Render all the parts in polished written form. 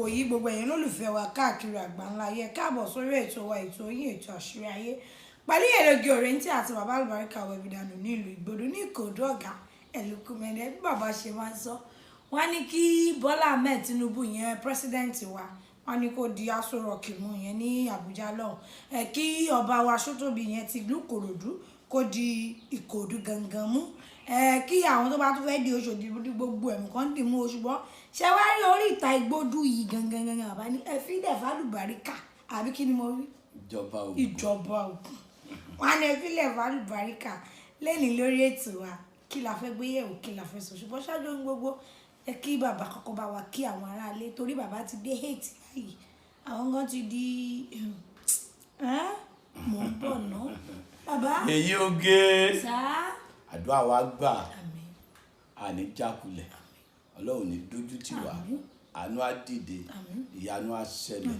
Yìí gbogbo ẹ̀yin olólùfẹ́ wa káàkiri àgbáńlá ayé, ẹ káàbọ̀ sórí ètò wa, ètò yín, ètò Àṣírí Ayé, pẹ̀lú Iyèlóge Òrèǹtì àti bàbá àlùbáríkà Wẹ̀bìdànù nílùú Ìgbòdo ní Ìkòdú ọ̀gá ẹ̀lùkùmẹ̀dẹ́. Bí bàbá ṣe máa ń sọ, wọ́n ní kí Bọ́lá Ahmed Tinubu yẹn, president wa, wọ́n ní kó di Aso Rock mú yẹn ní Àbújá lọ́hùn ẹ̀, kí ọba wa Sótóbi yẹn ti ìlú Ìkòròdú kó di Ìkòdú gangan mú ẹ, kí àwọn tó bá tún fẹ́ di Òṣòdì gbogbo ẹ̀mú kan dì mú o. Ṣùgbọ́n ṣé wàá rí orí ìta Igbódù yìí gangan gangan, bàbá ní ẹ fi dẹ̀ fálùbáríkà, àbí kí ni mo rí? Ìjọba Ògùn. Ìjọba Ògùn, wọn á ní ẹ fi lẹ̀ fálùbáríkà. Lẹ́ni lórí ètò wa, kí la fẹ́ gbé yẹ̀wò, kí la fẹ́ sọ? Ṣùgbọ́n ṣáájú ohun gbogbo, ẹ kí bàbá kọ́kọ́ bá wa kí àwọn aráalé, torí bàbá ti dé hate báyìí, àwọn kan ti di mò ń bọ̀ ná bàbá. Èyí oge. Sáà. Àdúrà wa gbà. Àmín. Àní jákulẹ̀, Ọlọ́run ní dójú tì wá, àánú á dìde, ìyanu á ṣẹlẹ̀,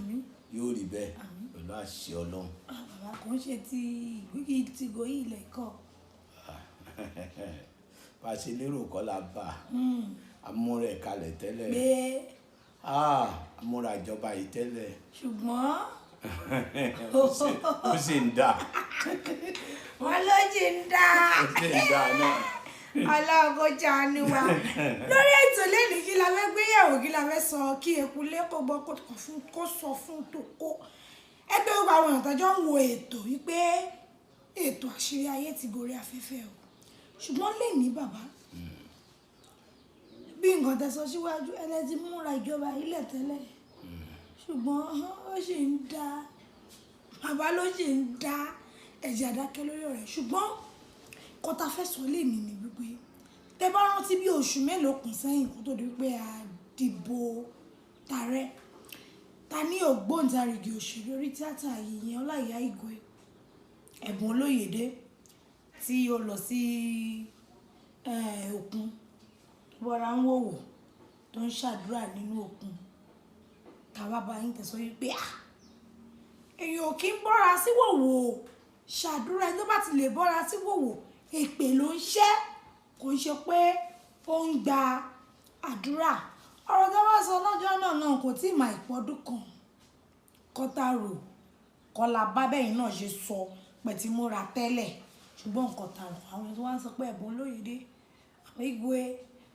yóò rí bẹ́ẹ̀ pẹ̀lú àṣẹ Ọlọ́run. Ah, bàbá, kò ń ṣe ti ìgbógi ti goyí ilẹ̀ kọ́. Bá a ṣe lérò kọ́ la bá a múra ẹ̀ kalẹ̀ tẹ́lẹ̀. Pé Ah, amúra ìjọba yìí tẹ́lẹ̀. Ṣùgbọ́n Ó sì ń dà. Wọn ló jí ń dá. Ó sì ń dà náà. Ọlọ́run kó ṣàánú wa. Lórí ètò lẹ́nu, kí la fẹ́ gbéyàwó, kí la fẹ́ sọ, kí eku lé kó gbọ́, kó kàn fún, kó sọ fún tòkó ẹgbẹ́ gbogbo àwọn èèyàn tọ́jọ́ ń wo ètò wípé ètò Àṣírí Ayé ti gorí afẹ́fẹ́ o. Ṣùgbọ́n lẹ́ni, bàbá, bí nǹkan tẹ́ sọ síwájú, ẹlẹ́tí múra ìjọba ilẹ̀ tẹ́lẹ̀, ṣùgbọ́n ó sì ń dá, bàbá ló sì ń dá ẹ̀jẹ̀ àdákẹ́ lórí ọ̀rẹ́. Ṣùgbọ́n kó ta fẹ́ sọ lẹ́ni ni wípé, tẹ́ bá rántí, bí oṣù mélòó kan sẹ́yìn, kó tó di wípé a dìbò tààrẹ, ta ní ògbóǹtarìgì òṣèré orí tíátà yìí yẹn, Ọláìyá Igwe, Ẹ̀bùn Olóyèdé, tí ó lọ sí òkun, tó bọ́ra ń wòwò, tó ń ṣàdúrà nínú òkun, tàwa bá yín tẹ̀sọ́ wípé ah, èèyàn ò kí ń bọ́ra sí wòwò ṣàdúrà, ẹni tó bá ti lè bọ́ra sí wòwò, èpè ló ń ṣẹ́, kò ń ṣe pé ó ń gba àdúrà. Ọ̀rọ̀ tó bá sọ lọ́jọ́ náà náà kò tí ì máa ìpọ́dún kan kọ́tà rò kọ́lá bábẹ́yìn náà ṣe sọ pẹ̀tí múra tẹ́lẹ̀. Ṣùgbọ́n nǹkan ta rò, àwọn tó wá ń sọ pé Ẹ̀bùn Olóyèdé, àwọn Igwe,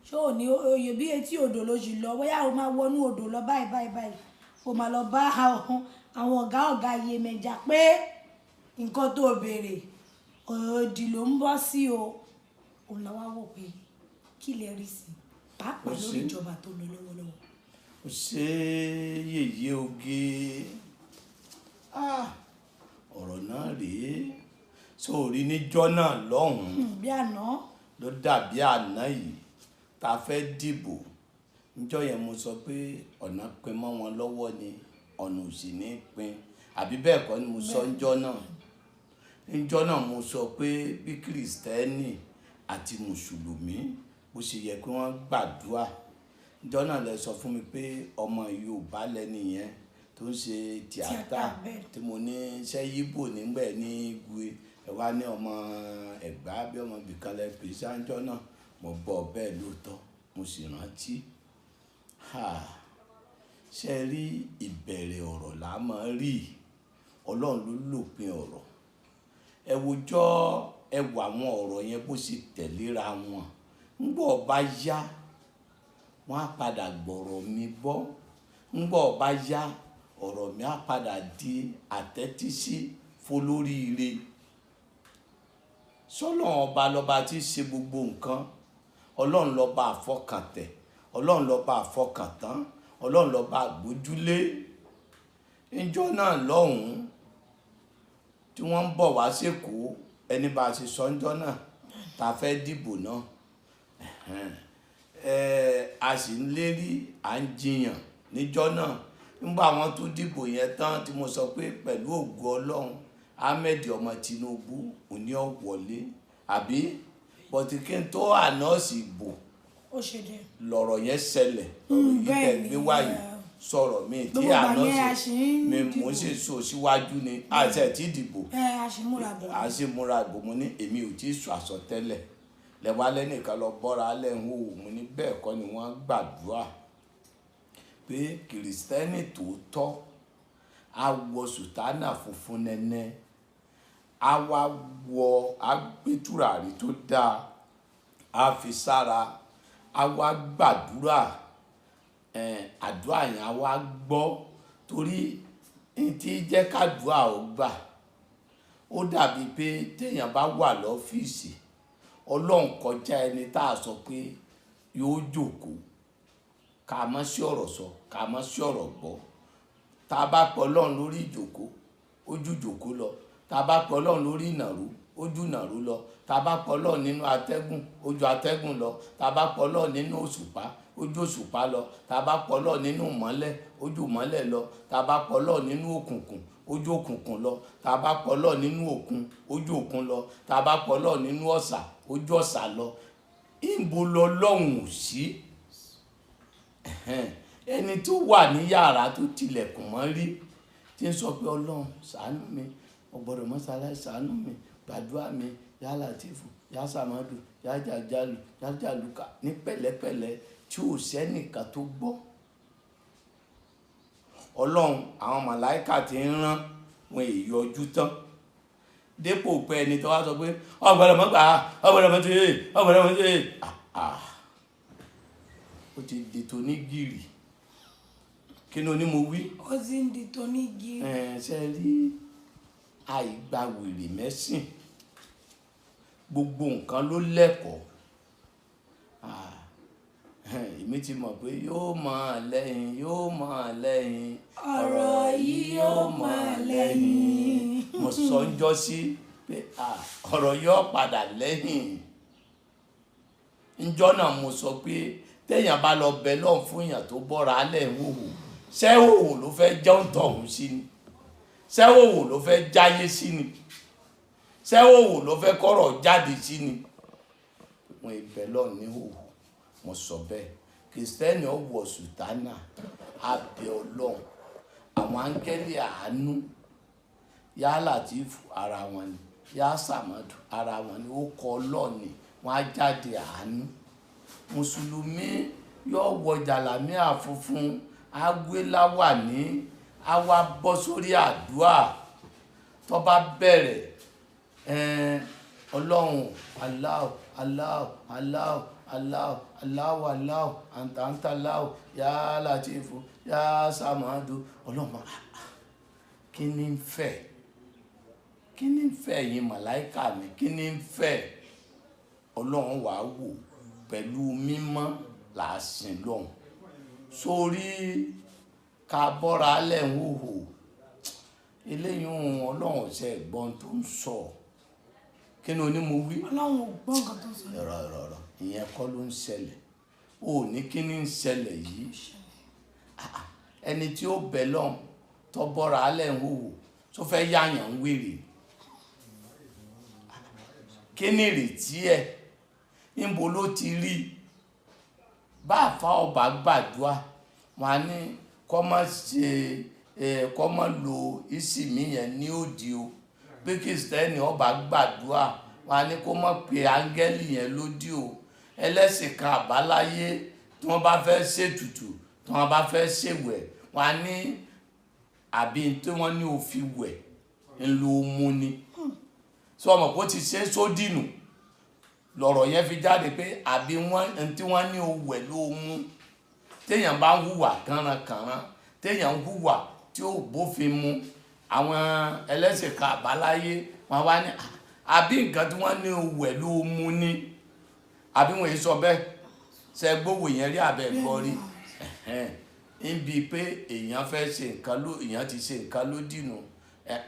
ṣé ò ní oyè bí etí odò ló ṣì lọ, bóyá o máa wọnú odò lọ báyìí báyìí báyìí, o máa lọ bá àwọn ọ̀gá ọ̀gá Iyemẹja pé nǹkan tó béèrè òdì ló ń bọ́ sí o. Òun la wá wò pé kí lè rí sí pàápàá Ó lórí ṣe. ìjọba tó lọ lọ́wọ́lọ́wọ́. Ó ṣe yèyé oge. Ah, ọ̀rọ̀ náà rèé sórí níjọ́ náà lọ́hùn-ún. Bí àná. Ló dàbí àná yìí tá a fẹ́ dìbò. Níjọ́ yẹn mo sọ pé ọ̀nà pin mọ́ wọn lọ́wọ́ ni, ọ̀nà ò sì ní pin, àbí bẹ́ẹ̀ kọ́ ni mo sọ níjọ́ náà? Níjọ́ náà mo sọ pé bí Kìrìsìtẹ́nì àti Mùsùlùmí bó ṣe yẹ kí wọ́n gbàdúrà. Níjọ́ náà lẹ sọ fún mi pé ọmọ Yorùbá lẹni yẹn tó ń ṣe tíátà. Tíátà, bẹ́ẹ̀. Tí mo ní iṣẹ́ yíbò nígbẹ̀ ní Igwe, ẹ wá ní ọmọ Ẹ̀gbá bí ọmọ ibìkan lẹ pè sáńjọ́ náà. Mo bọ̀ bẹ́ẹ̀ lóòótọ́, mo sì rántí. Ha! Ṣé rí ìbẹ̀rẹ̀ ọ̀rọ̀ là máa rí, Ọlọ́run ló lòpin ọ̀rọ̀. Ẹ wojọ́, ẹ wò àwọn ọ̀rọ̀ yẹn bó ṣe tẹ̀léra wọn. Ńgbọ́ bá yá, wọ́n á padà gbọ̀rọ̀ mi gbọ́. Ńgbọ́ bá yá, ọ̀rọ̀ mi á padà di àtẹ́tísí fólóríire. Sọ́lọ́run ọba lọba tí í ṣe gbogbo nǹkan. Ọlọ́run lọba àfọkàntẹ̀, Ọlọ́run lọba àfọkàntán, Ọlọ́run lọba àgbójúlé. Níjọ́ náà lọ́hùn-ún tí wọ́n ń bọ̀ wá sékòó, ẹni bá a ṣe sọ níjọ́ náà ta fẹ́ dìbò náà. A sì ń lérí, à ń jiyàn níjọ́ náà. Nígbà wọ́n tún dìbò yẹn tán tí mo sọ pé pẹ̀lú ògo Ọlọ́run, Ahmed ọmọ Tinubu òní ó wọlé, àbí? But kí n tó announce ìbò, Ó ṣe dé. lọ̀rọ̀ yẹn ṣẹlẹ̀. Ọ̀rọ̀ yìí Bẹ́ẹ̀ tẹ̀ ni, gbé wáyé sọ̀rọ̀ mi tí Gbogbo ìgbà yẹn announce a ṣì ń mi dìbò. mò ń sì sọ síwájú ni àti ẹ̀ tí dìbò. Ẹ a ṣì múra bọ̀. A sì múra ìbò. Mo ní èmi ò tí ì sọ àsọtẹ́lẹ̀ lẹ́wà lẹ́nìkan lọ bọ́ra lẹ́ ń hó. Mo ní bẹ́ẹ̀ kọ́ ni, wọ́n gbàdúrà pé Pé kìrìsìtẹ́nì tòótọ́ á wọ sùtánà funfun nẹ́nẹ́, á wá wọ, á gbé tùràrí tó dáa, á fi sára, á wá gbàdúrà. Àdúrà yẹn á wá gbọ́ torí n tí jẹ́ k'àdúrà ó gbà. Ó dàbí pé tí èèyàn bá wà lọ́fíìsì, Ọlọ́run kọjá ẹni tá a sọ pé yóò jókòó, ká má sí ọ̀rọ̀ sọ, ká má sí ọ̀rọ̀ gbọ́. Tá a bá pe Ọlọ́run lórí ìjókòó, ó ju ìjókòó lọ. Tá a bá pe Ọlọ́run lórí ìnàró, ó ju ìnàró lọ. Tá a bá pe Ọlọ́run nínú atẹ́gùn, ó ju atẹ́gùn lọ. Tá a bá pe Ọlọ́run nínú òṣùpá, ó ju òṣùpá lọ. Tá a bá pe Ọlọ́run nínú ìmọ́lẹ̀, ó ju ìmọ́lẹ̀ lọ. Tá a bá pe Ọlọ́run nínú òkùnkùn, ó ju òkùnkùn lọ. Tá a bá pe Ọlọ́run nínú òkun, ó ju òkun lọ. Tá a bá pe Ọlọ́run nínú ọ̀sà, ó ju ọ̀sà lọ. Ìbo lọlọ́run ò sí? Ẹni tó wà ní yàrá tó tilẹ̀kùn mọ́ rí, tí ń sọ pé Ọlọ́run ṣàánú mi, o gbọdọ̀ mọ́ ṣaláì ṣàánú mi, gbàdúrà mi, yá Làtífù, yá Sàmádù, yá Jàjálù, yá Jàlúkà ní pẹ̀lẹ́pẹ̀lẹ́ tí ò sẹ́nìkan tó gbọ́. Ọlọ́run, àwọn màláíkà tí ń rán wọn èyí ọjú tán. Dépò pé ẹni tó wá sọ pé o gbọdọ̀ mọ́ gbà á, o gbọdọ̀ mọ́ ṣe é, o gbọdọ̀ mọ́ ṣe é. Àà, ó ti di tonígìrì. Kí ni oní mo wí? Ó ti ń di tonígìrì. Ṣé ẹ rí àìgbà wèrè mẹ́sìn? Gbogbo nǹkan ló lẹ́kọ̀ọ́. Èmi ti mọ̀ pé yóò mọ̀ lẹ́yìn, yóò mọ̀ lẹ́yìn. Ọ̀rọ̀ yìí yóò mọ̀ lẹ́yìn. Mo sọ ń jọ́ sí pé, ọ̀rọ̀ yóò padà lẹ́yìn. Ǹjọ́ náà mo sọ pé tẹ́yàn bá lọ bẹ lọ́hùn fún èèyàn tó bọ́ra lẹ̀ ń wòwò, ṣé òwò ló fẹ́ jẹun tọ̀hún sí ni? Ṣé òwò ló fẹ́ jáyé sí ni? Ṣé òwò ló fẹ́ kọ́rọ̀ jáde sí ni? Wọ́n ibẹ̀ lọ́hùn ní òwò. Mo sọ bẹ́ẹ̀. Kìrìsìtẹ́nì ó wọ sùtánà, á bẹ Ọlọ́run. Àwọn áńgẹ́lì àánú, yá Làtífù ara wọn ni, yá Sàmádù ara wọn ni, ó kọ Ọlọ́run ni, wọ́n á jáde àánú. Mùsùlùmí yóò wọ jàlámíà funfun, á gbé láwàní, á wá bọ́ sórí àdúrà. Tó bá bẹ̀rẹ̀, Ọlọ́run, Allahu, Allahu, Allahu, Allahu, Allahu, Allahu, anta anta Allahu, yá Làtífù, yá Sàmádù. Ọlọ́run máa, kí ni ń fẹ́? Kí ni ń fẹ́ yín màláíkà mi? Kí ni ń fẹ́? Ọlọ́run wà wò pẹ̀lú mímọ́ làásìn lọ́hùn. Sórí ká bọ́ra lẹ̀ ń hòhò. Eléyìí Ọlọ́run ò ṣe ẹ̀gbọ́n tó ń sọ. Kí ni oní mo wí? Ọlọ́run ò gbọ́ nǹkan tó ń sọ. Rọ̀ rọ̀ rọ̀, ìyẹn kọ́ ló ń ṣẹlẹ̀. O ò ní kí ni ń ṣẹlẹ̀ yìí. Ẹni tí ó bẹ̀ lọ́hùn tó bọ́ra lẹ̀ ń hòhò tó fẹ́ yáyàn ń wèrè. Kí ni ìrètí ẹ? Níbo ló ti rí? Bá àfá ọba gbàdúrà, wọ́n á ní kó má ṣe, kó má lo ìsinmi yẹn ní òdì o. Bí Kìrìsìtẹ́nì ọba gbàdúrà, wọ́n á ní kó má pe áńgẹ́lì yẹn lódì o. Ẹlẹ́sìn kan àbáláyé tí wọ́n bá fẹ́ ṣètùtù, tí wọ́n bá fẹ́ ṣèwẹ̀, wọ́n á ní àbí tí wọ́n ní ó fi wẹ̀ ń lo mú ni. Sọ mọ̀ pé ó ti ṣe sódì nù. Lọ̀rọ̀ yẹn fi jáde pé àbí wọ́n, tí wọ́n ní ó wẹ̀ ló mú. Téèyàn bá ń hùwà kànrankànran, téèyàn ń hùwà tí ó bófin mu, àwọn ẹlẹ́sìn kan àbáláyé wọ́n wá ní àbí nǹkan tí wọ́n ní ó wẹ̀ ló mú ni. Àbí wọ́n yìí sọ bẹ́ẹ̀? Ṣé gbówó yẹn rí àbẹ́ gbọ́ rí? Níbi pé èèyàn fẹ́ ṣe nǹkan ló, èèyàn ti ṣe nǹkan lódì nù.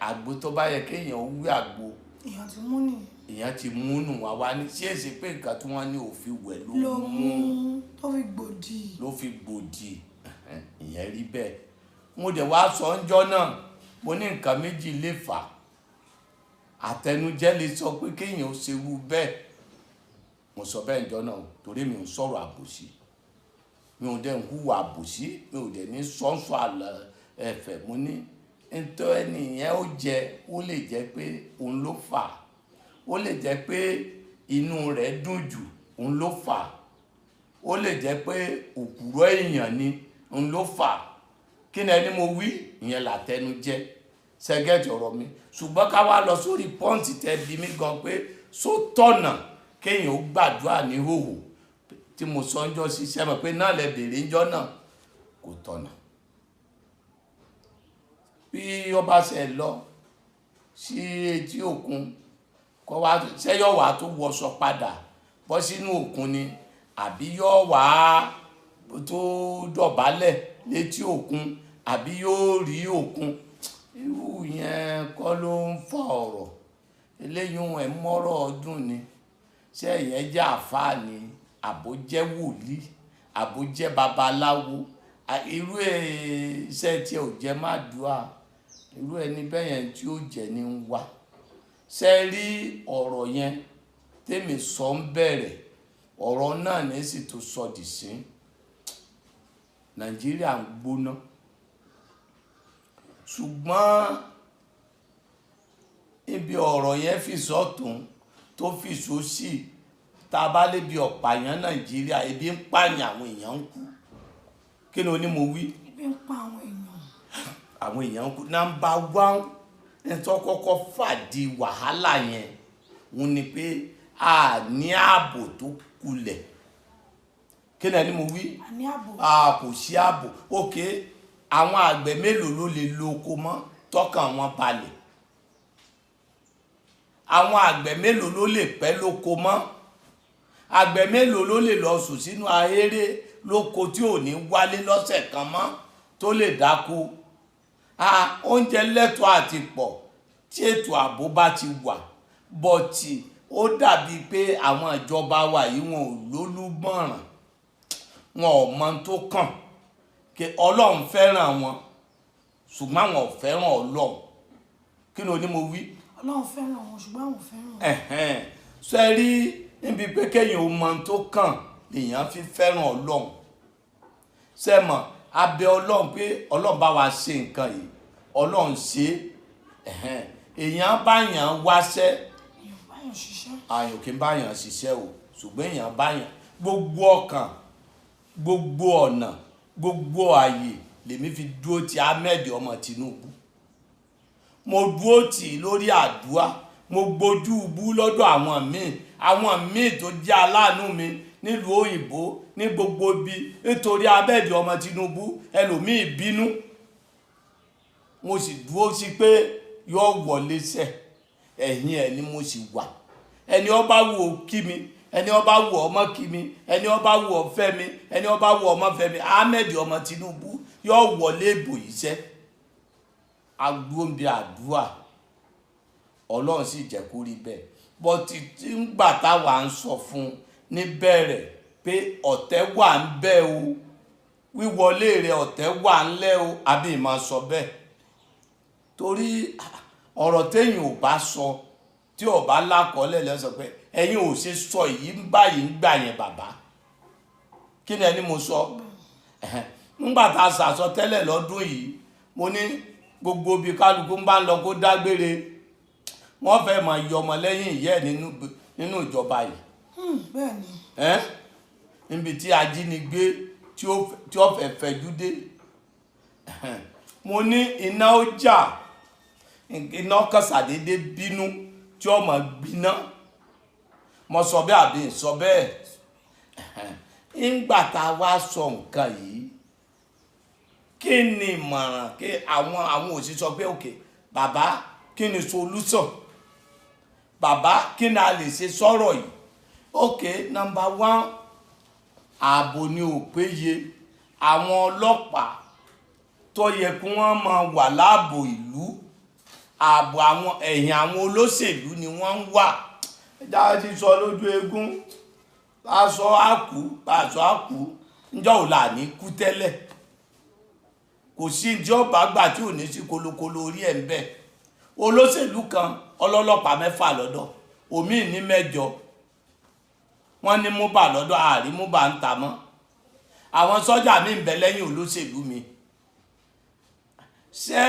Àgbo tó bá yẹ kí èèyàn wí àgbo. Èèyàn ti mú ni. Èèyàn ti mú nù wá wá ní. Ṣé èsì pé nǹkan tí wọ́n ní ó fi wẹ̀ ló Ló mú? mú tó fi gbòdì. Ló fi gbòdì. Ìyẹn rí bẹ́ẹ̀. Mo dẹ̀ wá sọ ńjọ́ náà, mo ní nǹkan méjì lè fà. Àtẹnujẹ lè sọ pé kí èèyàn ó ṣe irú bẹ́ẹ̀. Mo sọ bẹ́ẹ̀ ńjọ́ náà torí mi ò ń sọ̀rọ̀ àbòsí. Mi ò dẹ̀ ń hùwà àbòsí, mi ò dẹ̀ ní sọ́nsọ́ àlọ́ ẹ̀fẹ̀. Mo ní ntọ́ ẹni yẹn ó jẹ, ó lè jẹ́ pé òun ló fà. Ó lè jẹ́ pé inú rẹ̀ dùn jù, òun ló fà. Ó lè jẹ́ pé òpùrọ́ èèyàn ni, Ń ló fà á. Kí ni ẹni mo wí ìyẹn làtẹnujẹ ṣẹgẹ́tì ọ̀rọ̀ mi. Ṣùgbọ́n ká wá lọ sórí pọ́ǹtì tẹ bí mi gan pé só tọ̀nà kéèyàn ó gbàdúrà ní hòhò tí mo sọ ń jọ ṣiṣẹ́ mọ̀ pé náà lẹ bèrè ń jọ náà, kò tọ̀nà. Bí ọba ṣe lọ sí etí òkun kọ́ wá ṣẹ́yọ̀ wá tó wọṣọ padà bọ́ sínú òkun ni, àbí yọ̀ wá tó dọ̀bálẹ̀ létí òkun, àbí yóò rí òkun, irú yẹn kọ́ ló ń fa ọ̀rọ̀ eléyìí. Ẹ̀ mọ́rọ̀ ọdún ni ṣé ìyẹn jẹ́ àfáà ni, àbó jẹ́ wòlíì, àbó jẹ́ babaláwo? Irú iṣẹ́ tí ò jẹ́ má dùá, irú ẹni bẹ́ẹ̀ yẹn tí ó jẹ́ ní ń wá. Ṣe rí ọ̀rọ̀ yẹn tèmi sọ ń bẹ̀rẹ̀ ọ̀rọ̀ náà ní sì tó sọ dì sí. Nàìjíríà ń gbóná, ṣùgbọ́n ibi ọ̀rọ̀ yẹn fi sọ́tún tó fi sósì, tá a bá lébi ọ̀pààyàn Nàìjíríà, ebi ń pààyàn, àwọn èèyàn ń kú. Kí ni oní mo wí? Ebi ń pa àwọn èèyàn. Àwọn èèyàn ń kú. Number one ní tó kọ́kọ́ fàdí wàhálà yẹn òun ni pé a ní ààbò tó kulẹ̀. Kí ni ẹni mo wí? A ní ààbò. A kò sí ààbò. Òkè àwọn àgbẹ̀ mélòó ló lè lo oko mọ́ tọkàn wọn balẹ̀? Àwọn àgbẹ̀ mélòó ló lè pẹ́ lóko mọ́? Àgbẹ̀ mélòó ló lè lọ sùn sínú ahéré lóko tí ò ní wálé lọ́sẹ̀ kan mọ́ tó lè dáko? A oúnjẹ lẹ́tọ̀ọ́ àti pọ̀ tí ètò ààbò bá ti wà, bọ̀tì ó dàbí pé àwọn ìjọba wa yìí, wọn ò lólúmọ̀ràn, wọn ò mọ ohun tó kàn kí Ọlọ́run fẹ́ràn wọn, ṣùgbọ́n àwọn ò fẹ́ràn Ọlọ́run. Kí ni oní mo wí? Ọlọ́run fẹ́ràn wọn, ṣùgbọ́n àwọn ò fẹ́ràn wọn. Ẹ̀hẹ́n. Ṣe rí níbi pé kéèyàn ò mọ ohun tó kàn lèèyàn fi fẹ́ràn Ọlọ́run. Ṣe mọ̀ abẹ Ọlọ́run pé Ọlọ́run bá wa ṣe nǹkan yìí, Ọlọ́run ṣe é. Ẹ̀hẹ́n. Èèyàn bá yàn wáṣẹ́. Èèyàn báyàn ṣiṣẹ́. Àyàn kì í bá yàn ṣiṣẹ́ o, ṣùgbọ́n èèyàn bá yàn gbogbo ọkàn, gbogbo ọ̀nà, gbogbo ààyè lèmi fi dúró ti Ahmed ọmọ Tinubu. Mo dúró tì í lórí àdúrà, mo gbójú bú lọ́dọ̀ àwọn míì, àwọn míì tó jẹ́ aláàánú mi nílùú òyìnbó, ní gbogbo ibi, nítorí Ahmed ọmọ Tinubu. Ẹlòmíì bínú, mo sì dúró sí pé yóò wọlé sẹ, ẹ̀yìn ẹ̀ ni mo sì wà. Ẹni ó bá wù ó kí mi, ẹni ó bá wù ó má kí mi, ẹni ó bá wù ó fẹ́ mi, ẹni ó bá wù ó má fẹ́ mi, Ahmed ọmọ Tinubu yóò wọlé ìbò yìí sẹ́. Agbóǹbi àdúrà, Ọlọ́run sì jẹ́ kó rí bẹ́ẹ̀. Bọ́tí tí ń gbà táwa ń sọ fún níbẹ̀rẹ̀ pé ọ̀tẹ̀ wà ń bẹ o, wíwọlé rẹ̀ ọ̀tẹ̀ wà ń lẹ́ o, àbí ìmọ̀ sọ bẹ́ẹ̀? Torí ọ̀rọ̀ téèyàn ò bá sọ tí ò bá lákọọ́lẹ̀ lọ sọ pé ẹ̀yin ò ṣe sọ yìí ń báyìí ń gbà yẹn. Bàbá, kí ni ẹni mo sọ ńgbà tá a sàsọ tẹ́lẹ̀ lọ́dún yìí? Mo ní gbogbo ibi kálukú ń bá ń lọ kó dágbére, wọ́n fẹ́ máa yọ ọmọ lẹ́yìn ìyá ẹ̀ nínú ìjọba yìí. Bẹ́ẹ̀ ni. Ẹ́n, níbi tí ajínigbé tí ó fẹ́ fẹjú dé, mo ní iná ó jà, iná kan ṣàdédé bínú tí ó máa gbiná. Mo sọ bẹ́ẹ̀ àbí n sọ bẹ́ẹ̀? Ńgbà tá a wá sọ nǹkan yìí, kí ni ìmọ̀ràn kí àwọn òṣìṣẹ́ sọ pé, "Okay bàbá, kí ni solution? Bàbá, kí ni a lè ṣe sọ̀rọ̀ yìí?" Okay, number one, ààbò ni ò péye. Àwọn ọlọ́pàá tó yẹ kí wọ́n máa wà láàbò ìlú, ààbò àwọn ẹ̀yìn àwọn olóṣèlú ni wọ́n ń wà. Ẹja ti sọ lójú eégún, aṣọ àkú aṣọ àkú ńjọ́ ò là ní kú tẹ́lẹ̀. Kò sí ní ọba gbà tí ò ní sí kolokolo orí ẹ̀ ń bẹ̀. Olóṣèlú kan ọlọ́lọ́pàá 6 lọ́dọ̀, òmíì ní 8, wọ́n ní múbà lọ́dọ̀, àárí múbà ń ta mọ́. Àwọn sọ́jà mi ń bẹ lẹ́yìn olóṣèlú mi. Ṣé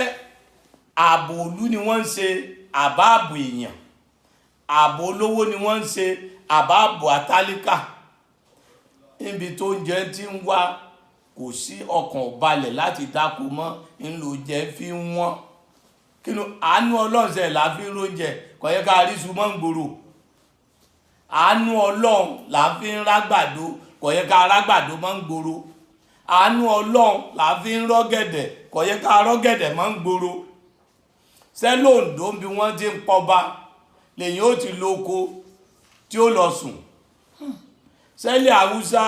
ààbò ìlú ni wọ́n ń ṣe, àbá ààbò èèyàn? Ààbò olówó ni wọ́n ń ṣe, àbá ààbò àtálíkà? Níbi tó ń jẹ ti ń wá. Kò sí ọkàn ò balẹ̀ láti dáko mọ́, ńlò jẹ́ fi wọ́n. Kí ló àánú Ọlọ́run ṣe là fi ń róúnjẹ, kò yẹ ká rí iṣu mọ́ ń gbòòrò. Àánú Ọlọ́run là fi ń rágbàdo, kò yẹ ká rágbàdo mọ́ ń gbòòrò. Àánú Ọlọ́run là fi ń rọ́gẹ̀dẹ̀, kò yẹ ká rọ́gẹ̀dẹ̀ mọ́ ń gbòòrò. Sẹ́lóǹdó bí wọ́n ti ń pọba lèyìn ó ti lóko tí ó lọ sùn. Sẹ́lẹ̀ Haúsá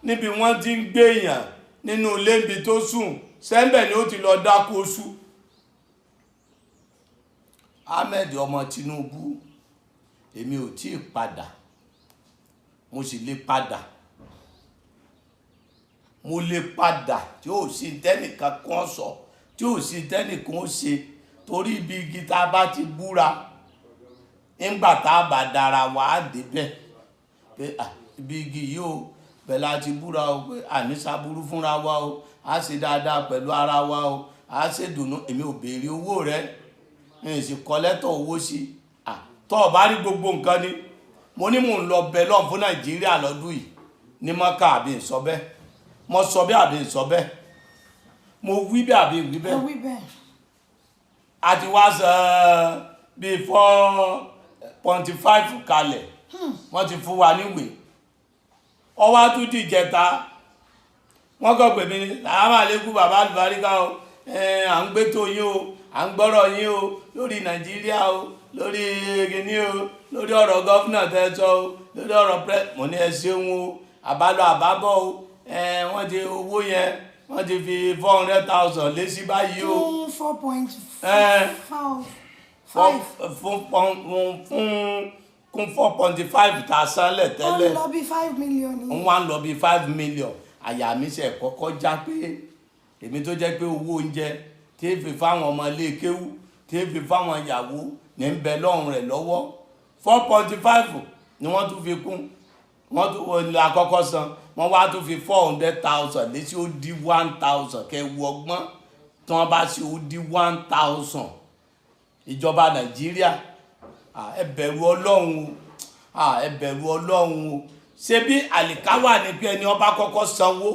níbi wọ́n ti ń gbéyàn nínú ilé ibi tó sùn, sẹ́ńbẹ̀ ni ó ti lọ dáko oṣù. Ahmed ọmọ Tinubu, èmi ò tí ì padà, mo sì lè padà, mo lè padà tí ò sí tẹ́nìkan kan sọ, tí ò sí tẹ́nìkan ó ṣe, torí ibi igi tá a bá ti búra nígbà tá a bá dára wà á débẹ̀ pé ibi igi yìí o, bẹ́ẹ̀ la ti búra o pé àní sábúrú fúnra wa o, a ṣe dáadáa pẹ̀lú ara wa o, a ṣe dùnú. Èmi ò béèrè owó rẹ, n sì kọ lẹ́tọ̀ owó sí i. Tọ́ ọ bá rí gbogbo nǹkan ni mo ní mò ń lọ bẹ lọ́n fún Nàìjíríà lọ́dún yìí ní Mọ́kà, àbí ń sọ bẹ́ẹ̀? Mo sọ bẹ́ẹ̀ àbí ń sọ bẹ́ẹ̀? Mo wí bẹ́ẹ̀ àbí ń wí bẹ́ẹ̀? Ẹ wí bẹ́ẹ̀. A ti wá san bíi 4.5 kalẹ̀, wọ́n ti fún wa níwèé. Ọwá tún dìjẹta, wọ́n kàn pè mí ní sàlámà lẹ́kù, bàbá àlùbáríkà o, à ń gbé tó yín o, à ń gbọ́rọ̀ yín o lórí Nàìjíríà o, lórí kìíní o, lórí ọ̀rọ̀ governor tẹ́ sọ o, lórí ọ̀rọ̀ pẹ́. Mo ní ẹ ṣeun o, àbálọ àbábọ̀ o, wọ́n ti owó yẹn, wọ́n ti fi 400,000 lé sí báyìí o. Fún 4.5 five. Fún kún 4.5 tá a sanlẹ̀ Ó ń tẹ́lẹ̀. lọ bí 5 million Ń ni. wá ń lọ bí 5 million. Àyà mi ṣe kọ́kọ́ já pé èmi tó jẹ́ pé owó oúnjẹ tí ń fi fáwọn ọmọ ilé kéwú, tí ń fi fáwọn ìyàwó ní ń bẹ lọ́rùn rẹ̀ lọ́wọ́, 4.5 ni wọ́n tún fi kún. Wọ́n tún wọ́n ní àkọ́kọ́ san, wọ́n wá tún fi 400,000 lé sí, ó di 1,000. Kẹwu ọgbọ́n tí wọ́n bá ṣe, ó di 1,000. Ìjọba Nàìjíríà, ẹ bẹ̀rù Ọlọ́run o, ẹ bẹ̀rù Ọlọ́run o. Ṣé bí àlìkáwà ní pé ẹni ọba kọ́kọ́ sanwó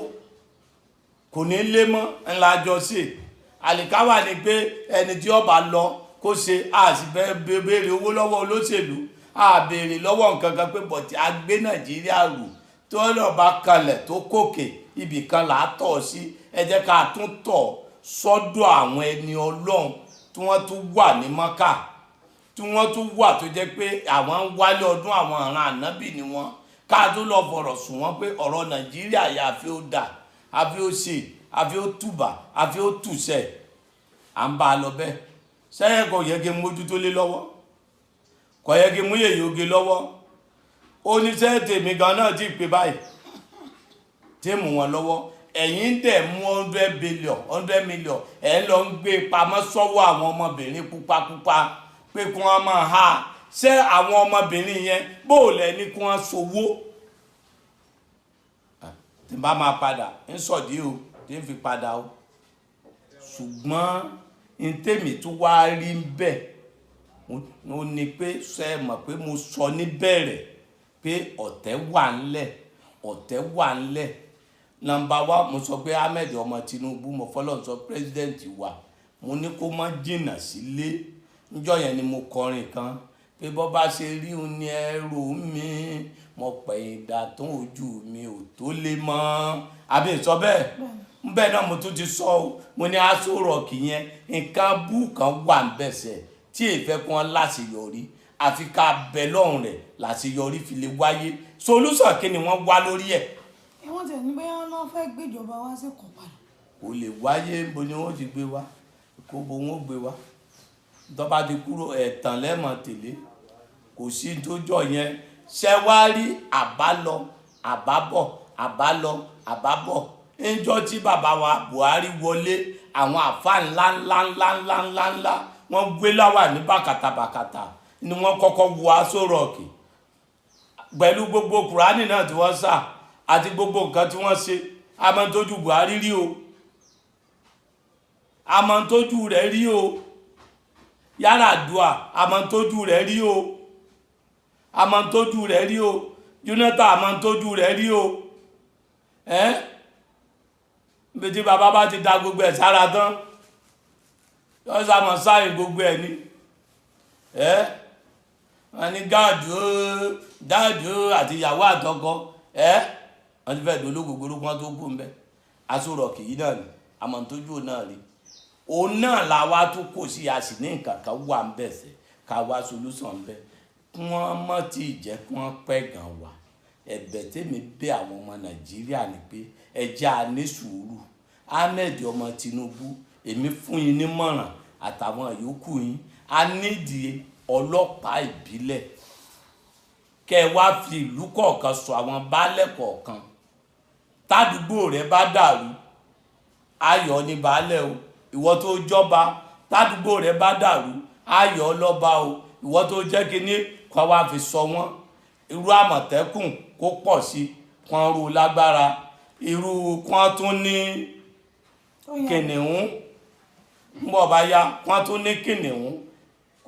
kò ní lé mọ́ ńlá jọ sí. Àlìkáwà ní pé ẹni tí ọba lọ kó ṣe àti béèrè owó lọ́wọ́ olóṣèlú, a béèrè lọ́wọ́ nǹkan kan pé bọ̀tí a gbé Nàìjíríà rù tó lọ́ọ́ bá kalẹ̀ tó kòkè ibì kan là á tọ̀ sí. Ẹ jẹ́ ká tún tọ̀ sọ́dọ̀ àwọn ẹni Ọlọ́run tí wọ́n tún wà ní Mọ́kà, tí wọ́n tún wà tó jẹ́ pé àwọn ń wálé ọdún, àwọn ọ̀ràn ànábì ni wọ́n, ká tó lọ fọ̀rọ̀ sùn wọ́n pé ọ̀rọ̀ Nàìjíríà yà àfi ó dà, àfi ó ṣe, àfi ó tùbà, àfi ó tùsẹ̀. À ń bá a lọ bẹ́ẹ̀ sẹ́yìn. Kò yẹ kí n mójútó lé lọ́wọ́, kò yẹ kí n mú yèyí oge lọ́wọ́. Ó ní sẹ́yìn tèmi gan náà ti pè báyìí tí mú wọn lọ́wọ́. Ẹ̀yin dẹ̀ mú 100 billion, 100 million, ẹ̀ ń lọ ń gbé pamọ́ sọ́wọ́ àwọn ọmọbìnrin pupapupa pé kí wọ́n máa ha. Ṣé àwọn ọmọbìnrin yẹn bó lẹ ní kí wọ́n sowó tí n bá máa padà ń sọ̀dí o, tí ń fi padà o? Ṣùgbọ́n n tèmi tún wá rí ń bẹ̀ ó ní pé ṣe é mọ̀ pé mo sọ níbẹ̀rẹ̀ pé ọ̀tẹ̀ wà ńlẹ̀, ọ̀tẹ̀ wà ńlẹ̀. Number one, mo sọ pé Ahmed ọmọ Tinubu, mo fọlọ́n sọ president wa, mo ní kó má jìnnà sílé. Níjọ́ yẹn ni mo kọrin kan pé bọ́ bá ṣe rí un ní ẹrù mi, mo pẹ̀yìn dà tó ojú mi ò tó lé mọ́. Àbí sọ bẹ́ẹ̀? Bẹ́ẹ̀ náà mo tún ti sọ o. Mo ní Aso Rock yẹn, nǹkan bú kan wà ń bẹ̀sẹ̀ tí èèfẹ́ kan láṣeyọrí, àfi ká bẹ lọ́hùn rẹ̀ láṣeyọrí fi lè wáyé. Solution kí ni wọ́n wá lórí ẹ̀? Ẹ wọ́n tẹ̀ ní bóyá wọ́n fẹ́ gbéjọba wá sí Èkó padà. Kò lè wáyé. Níbo ni wọ́n ti gbé wá? Kó bo wọ́n gbé wá tọ́ba ti kúrò ẹ̀tàn lẹ́mọ̀ tèlé, kò sí tó jọ yẹn. Ṣẹ wá rí àbálọ àbábọ̀, àbálọ àbábọ̀. Níjọ́ tí bàbá wa Buhari wọlé, àwọn àfa ńlá ńlá ńlá ńlá ńlá ńlá wọ́n gbé láwà ní bàkàtàbàkàtà ni wọ́n kọ́kọ́ wọ Aso Rock pẹ̀lú gbogbo Kùránì náà tí wọ́n sà àti gbogbo nǹkan tí wọ́n ṣe. Àmọ́ Buhari rí o, àmọ́ tójú rẹ̀ rí o, Yar'Adua, àmọ́ tójú rẹ̀ rí o, àmọ́ tójú rẹ̀ rí o, Jonathan, àmọ́ tójú rẹ̀ rí o. Ẹ́ Níbi tí bàbá bá ti da gbogbo ẹ̀ sára tán, yọ sàmọ̀ sáyìn gbogbo ẹ̀ ni. Ẹ́ wọ́n ní gáàdù ó gáàdù ó àti ìyàwó àtọkọ. Ẹ́ wọ́n ti fẹ́ dológógóró kí wọ́n tó kú ńbẹ. Aṣọ rọ̀kì yìí náà ni àmọ̀tójú náà rí. Òun náà la wá tún kò sí, a sì ní nǹkan kan wà ń bẹ̀ sẹ́ ká wá solúsàn ń bẹ̀ kí wọ́n mọ̀ tí ì jẹ́ kí wọ́n pẹ́ gan wa. Ẹ̀bẹ̀ tèmi bẹ̀ àwọn ọmọ Nàìjíríà ni pé ẹ jẹ́ a ní sùúrù. Ahmed ọmọ Tinubu, èmi fún yín nímọ̀ràn àtàwọn yòókù yín, a nídìí ọlọ́pàá ìbílẹ̀ kẹ́ ẹ wá fi ìlú kọ̀ọ̀kan sọ àwọn baálẹ̀ kọ̀ọ̀kan. Tádùúgbò rẹ bá dàrú, ayọ̀ ní baálẹ̀ o. Ìwọ tó jọba, tádùúgbò rẹ bá dàrú, ayọ̀ lọ́ba o. Ìwọ tó jẹ́ kínní kó wá fi sọ wọ́n. Irú Àmọ̀tẹ́kùn kó pọ̀ sí, kán ru lágbára. Irú kán tún ní kìnìún ń bọ̀ bá yá, kán tún ní kìnìún,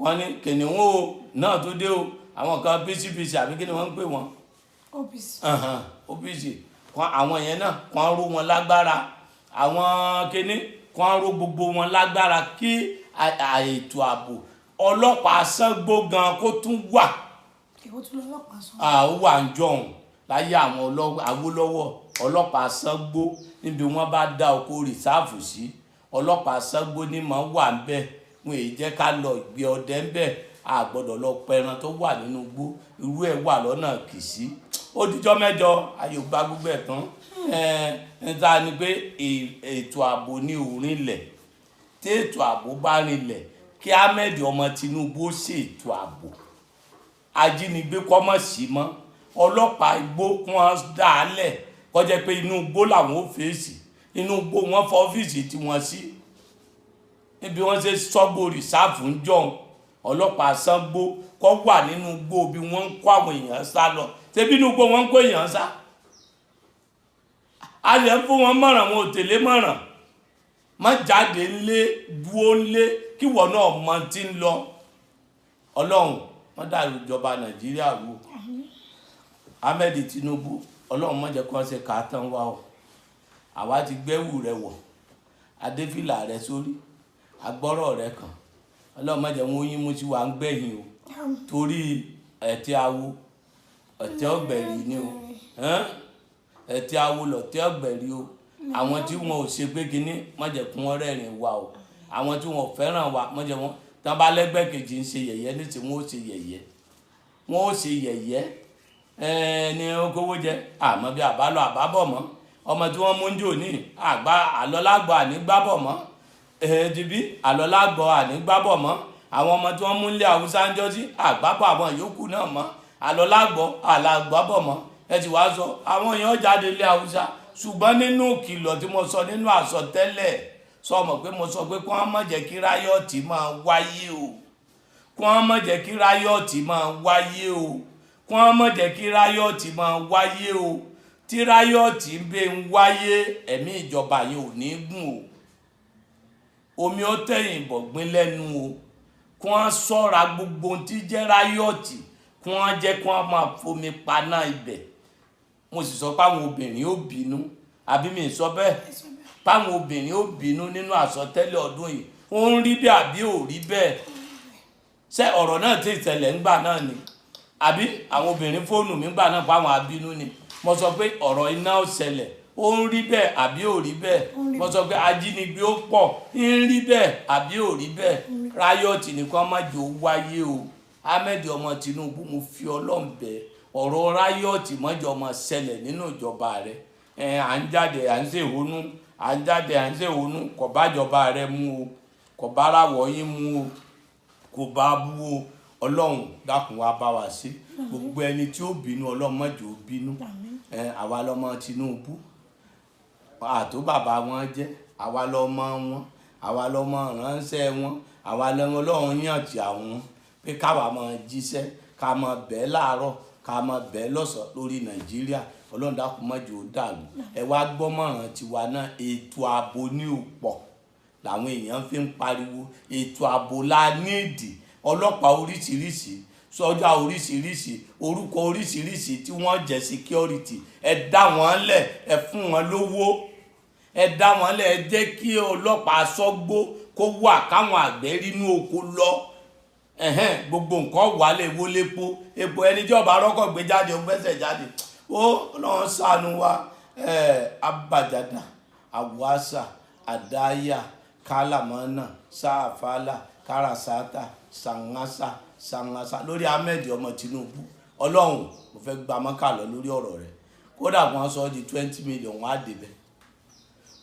kán ní kìnìún o náà tó dé o. Àwọn kan bísíbísí àbí kí ni wọ́n ń pè wọ́n? OPC. OPC. Kan àwọn yẹn náà kán ró wọn lágbára. Àwọn kìnní kán ró gbogbo wọn lágbára kí ètò ààbò ọlọ́pàá Ṣàngó gan kó tún wà. Èwo tún lọ́lọ́pàá sọ? Ó wà ń jọ̀hún láyé àwọn Awólọ́wọ̀, ọlọ́pàá Ṣàngó níbi wọ́n bá dá oko rìsáàfù sí, ọlọ́pàá Ṣàngó ní mọ̀ wà ń bẹ̀. Wọn èyí jẹ́ ká lọ ìgbé ọdẹ ń bẹ̀, a gbọ́dọ̀ lọ pẹran tó wà nínú igbó. Irú ẹ̀ wà lọ́nà Kìsí. Ó dijọ́ mẹ́jọ, ayò gba gbogbo ẹ̀ tán. Ẹ̀ ta ni pé ètò ààbò ní òrinlẹ̀. Tí ètò ààbò bá rinlẹ̀, kí Ahmed ọmọ Tinubu ó ṣètò ààbò, ajínigbé kọ́ mọ̀ sí mọ́, ọlọ́pàá igbó kí wọ́n dá a lẹ̀, kó jẹ́ pé inú igbó làwọn ò fèsì, inú igbó wọ́n fọ́ ọ́fíìsì tí wọ́n sí níbi wọ́n ṣe sọ́gbó rìsáàfù ń jọun. Ọlọ́pàá Ṣàngó kọ́ wà nínú igbó bí wọ́n ń kó àwọn èèyàn sá lọ. Ṣebí inú igbó wọ́n ń kó èèyàn sá? A lè fún wọn mọ̀ràn, wọn ò tẹ̀lé mọ̀ràn. Má jáde ńlé, dúó ńlé, kí wọ́n náà mọ tí ń lọ. Ọlọ́run wọ́n dàrú ìjọba Nàìjíríà rú. Ahmed Tinubu, Ọlọ́run má jẹ́ kó ṣe kà á tán wá o. Àwa ti gbẹ́wù rẹ wọ̀, adéfìlà rẹ sórí, agbọ́rọ̀ rẹ kàn. Ọlọ́run má jẹ́ wọn yín mú sí wa ń gbẹ̀yìn o, torí ẹ̀tẹ́ awo ẹ̀tẹ́ ọ̀gbẹ̀rì ni o. Ẹ̀tẹ́ awo lọ̀tẹ́ ọ̀gbẹ̀rì o. Àwọn tí wọn ò ṣe pé kínní, má jẹ́ kí wọ́n rẹ́rìn wa o. Àwọn tí wọn ò fẹ́ràn wa, má jẹ́ wọn tán bá lẹ́gbẹ́ kejì ń ṣe yẹ̀yẹ́ ní tí wọ́n ó ṣe yẹ̀yẹ́, wọ́n ó ṣe yẹ̀yẹ́. Ní okòwò jẹ àmọ́ bí àbálọ àbábọ̀ mọ́. Ọmọ tí wọ́n mú ń jò ní àgbà àlọ́lágbọ̀ ànígbábọ̀ mọ́. Ẹ̀ẹ́dìbí àlọ́lágbọ̀ ànígbábọ̀ mọ́. Àwọn ọmọ tí wọ́n mú nílé Haúsá ń jọ́ sí àgbábọ̀ àwọn yòókù náà mọ́. Àlọ́lágbọ̀ àlàgbábọ̀ mọ́. Ẹ ti wá sọ àwọn èèyàn jáde ilé Haúsá. Ṣùgbọ́n nínú ìkìlọ̀ tí mo sọ nínú àsọtẹ́lẹ̀, sọ mọ̀ pé mo sọ pé kí wọ́n má jẹ́ kí ráyọ̀tì máa wáyé o, kí wọ́n má jẹ́ kí ráyọ̀tì máa wáyé o, kí wọ́n má jẹ́ kí ráyọ̀tì máa wáyé o. Tí ráyọ̀tì ń bẹ ń wáyé, ẹ̀mí ìjọba yìí ò ní gùn o. Omi ó tẹ̀yìn bọ̀gbín lẹ́nu o. Kí wọ́n ṣọ́ra gbogbo ohun tí jẹ́ ráyọ̀tì, kí wọ́n jẹ́ kí wọ́n máa fomi paná ibẹ̀. Mo sì sọ pé àwọn obìnrin ó bínú, àbí mi sọ bẹ́ẹ̀? Páwọn obìnrin ó bínú nínú àsọtẹ́lẹ̀ ọdún yìí. Ó ń rí bí àbí ò rí bẹ́ẹ̀? Ṣé ọ̀rọ̀ náà ti ṣẹlẹ̀ ńgbà náà ni? Àbí àwọn obìnrin fóònù mi ńgbà náà páwọn abínú ni? Mo sọ pé ọ̀rọ̀ iná ó ṣẹlẹ̀, ó ń rí bẹ́ẹ̀ àbí ò rí bẹ́ẹ̀? Mo sọ pé ajínigbé ó pọ̀, ń rí bẹ́ẹ̀ àbí ò rí bẹ́ẹ̀? Ráyọ̀tì nìkan má jò wáyé o. Ahmed ọmọ Tinubu, mo fi Ọlọ́run bẹ̀, ọ̀rọ̀ ráyọ̀tì mọ́jọ ọmọ ṣẹlẹ̀ nínú ìjọba rẹ̀. À ń jáde à ń ṣèhónú, à ń jáde à ń ṣèhónú, kò bá ìjọba rẹ mú o, kò bá aráwọ̀ yín mú o, kò bá bú o. Ọlọ́run dákun wá bá wa ṣe. Gbogbo ẹni tí ó bínú, Ọlọ́run má jẹ́ ó bínú. Àwa lọmọ Tinubu, àtó bàbá wọn jẹ́, àwa lọmọ wọn, àwa lọmọ ránṣẹ́ wọn, àwa lọmọ Ọlọ́run yàn tí àwọn pé káwa máa jíṣẹ́, ká máa bẹ̀ láàárọ̀, ká máa bẹ̀ lọ́sàn-án lórí Nàìjíríà. Ọlọ́run dákun má jẹ́ ó dàrú. Ẹ wá gbọ́mọ̀ràn tiwa náà, ètò ààbò ní ò pọ̀ làwọn èèyàn fi ń pariwo. Ètò ààbò la níìdì, ọlọ́pàá oríṣiríṣi, sọ́jà oríṣiríṣi, orúkọ oríṣiríṣi tí wọ́n jẹ́ security. Ẹ dá wọn lẹ̀, ẹ fún wọn lówó, Ẹ dá wọn lẹ̀. Ẹ jẹ́ kí ọlọ́pàá sọ́gbó kó wà, káwọn àgbẹ̀ rínú oko lọ. Ẹ̀hẹ́n, gbogbo nǹkan wà lè wo lépo epo. Ẹni tí ọba rọ́kọ̀ gbé jáde, ó gbẹ́sẹ̀ jáde. Ó Ọlọ́run ṣàánú wa. Abàjàdà, àwàsà, àdáyà, kálámọ́nà, sáàfàlà, kárasátà, sàngásà, sàngásà lórí Ahmed ọmọ Tinubu. Ọlọ́run, mo fẹ́ gba mọ́kà lọ lórí ọ̀rọ̀ rẹ̀. Kódà wọ́n sọ ọ́ di 20 million, wọ́n á débẹ̀.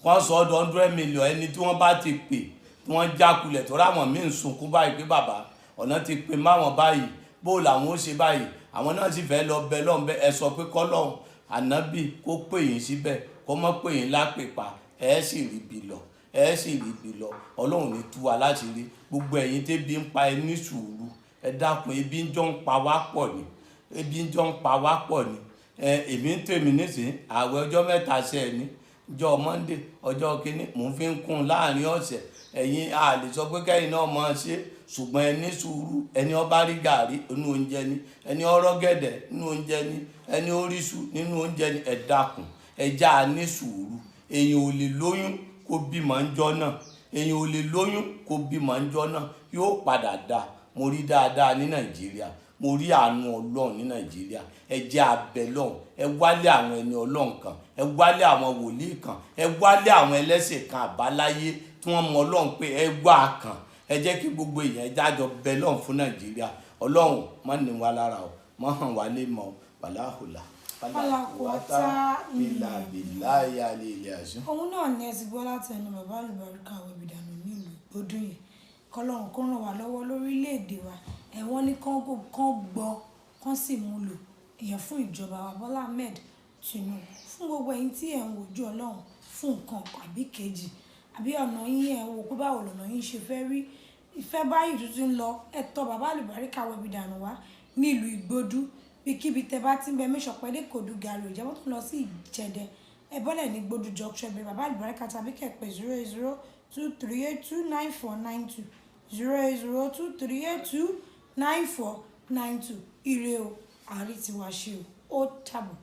Wọ́n sọ ọ́ di 100 million. Ẹni tí wọ́n bá ti pè, tí wọ́n jákulẹ̀, tó ráwọn míì ń sunkún báyìí pé bàbá, ọ̀nà ti pè máwọn báyìí, bó làwọn ó ṣe báyìí? Àwọn náà sì fẹ́ lọ bẹ lọ́n bẹ. Ẹ sọ pé kọ́lọ́hún ànábì kó pè yín síbẹ̀, kó mọ́ pè yín lápèpà. Ẹ sì rí ibi lọ, ẹ sì rí ibi lọ. Ọlọ́run ní tú wa láti rí. Gbogbo ẹ̀yin tẹ́bi ń pa, ẹ ní sùúrù. Ẹ dákun, ebi ń jọ ń pa wá pọ̀ ni, ebi ń jọ ń pa wá pọ̀ ni. Ẹ èmi ń tèmi nísìnyí, ààwẹ̀ ọjọ́ 3 ṣe ẹ ní ọjọ́ Monday, ọjọ́ kínní, mò ń fi ń kún un láàrin ọ̀sẹ̀. Ẹ̀yin a lè sọ pé kẹ́yìn náà máa ṣe, ṣùgbọ́n ẹ ní sùúrù. Ẹni ó bá rí gàrí nínú oúnjẹ ni, ẹni ó rọ́gẹ̀dẹ̀ nínú oúnjẹ ni, ẹni ó ríṣu nínú oúnjẹ ni. Ẹ dákun, ẹ já a ní sùúrù. Èèyàn ò lè lóyún kó bímọ ńjọ́ náà, èèyàn ò lè lóyún kó bímọ ńjọ́ náà. Yóò padà dà. Mo rí dáadáa ní Nàìjíríà, mo rí àánú Ọlọ́run ní Nàìjíríà. Ẹ jẹ́ abẹ lọ́hùn. Ẹ wálé àwọn ẹni Ọlọ́run kan, ẹ wálé àwọn wòlíì kan, ẹ wálé àwọn ẹlẹ́sìn kan àbáláyé tí wọ́n mọ Ọlọ́run pé ẹ wá kan. Ẹ jẹ́ kí gbogbo èèyàn jájọ bẹ lọ́hùn fún Nàìjíríà. Ọlọ́run má ní wa lára o, má hàn wá lé mọ́. Wàláhùlà. Wàlá quwwata ìlà bìlà ìyá ilé àṣẹ. Òun náà ni ẹ ti gbọ́ láti ẹnu bàbá àlùbáríkà Wẹ̀bìdànù nílùú Ìgbódùn yẹn. Kọ́lọ́run kó ràn wá lọ́wọ́ lórílẹ̀‐èdè wa. Ẹ̀wọ̀n ní kán gbọ́, kán sì mú lò ìyẹn fún ìjọba wa Bọ́lá Ahmed Tinubu. Fún gbogbo ẹ̀yin tí ẹ̀ ń wojú Ọlọ́run fún nǹkan àbí kejì àbí ọ̀nà yín, ẹ̀ ń wo pé báwo lọ̀nà yín ṣe fẹ́ rí ìfẹ́ báyìí tuntun ń lọ, ẹ tọ̀ bàbá àlùbáríkà Wẹ̀bìdànù wá nílùú Ìgbódù. Ibikíbi tẹ bá ti ń bẹ, make sure pé dé Ìkòròdú garage, ìjọba tó ń lọ sí Ìjẹ̀dẹ̀, ẹ bọ́lẹ̀ ní Gbódù junction, bẹ̀rẹ̀ bàbá àlùbáríkà, tàbí kẹ́ pè 08023829492, 08023829492. Ire o, àárí tiwa ṣe o, ó dàbọ̀.